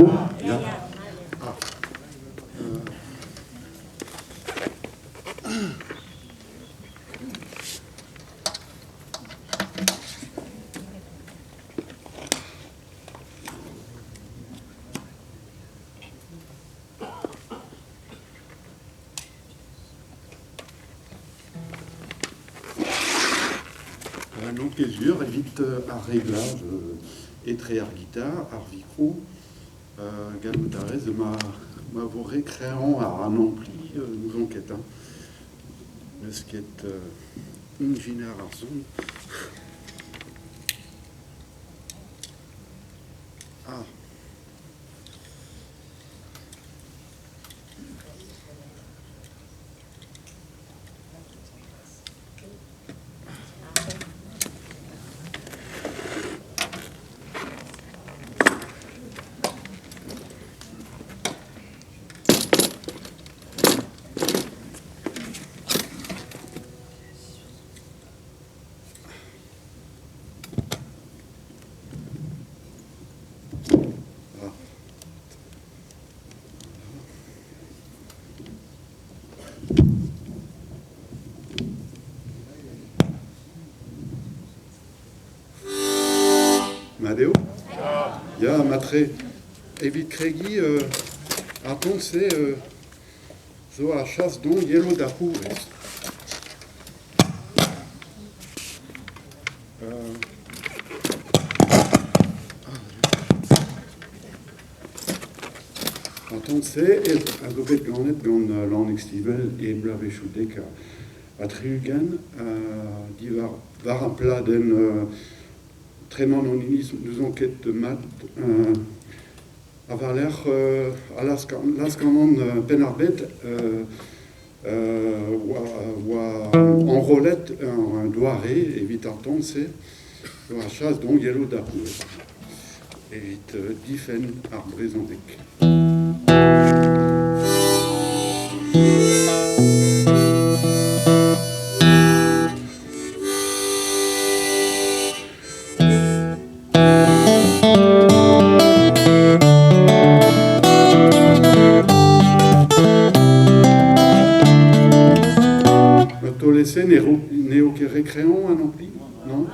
mikro? Ya. Ah. N'on ket sur evit ar reglaj etre ar gitar, ar vikro, gallout a rez ma ma vo re kreñv an ampli, n'ouzon ket hein. N'eus ket ijinañ ar son. Ah. Ah. Mat eo? Ya, matre. Evit kregiñ ar ton-se zo ar chas don yelo da c'hourvez. An ton-se a zo bet ganet gant Lannig Stivell e bloavezhioù dek ha tri-ugent diwar war ar pladenn Tremen an iliz n'ouzon ket mat ha war-lerc'h laz-kanan Penn-ar-Bed oa enrollet un doare evit ar ton-se war ar chas don yelo da c'houez evit difenn ar brezhoneg. Ma taol-se n'eo ket re kreñv an ampli, non?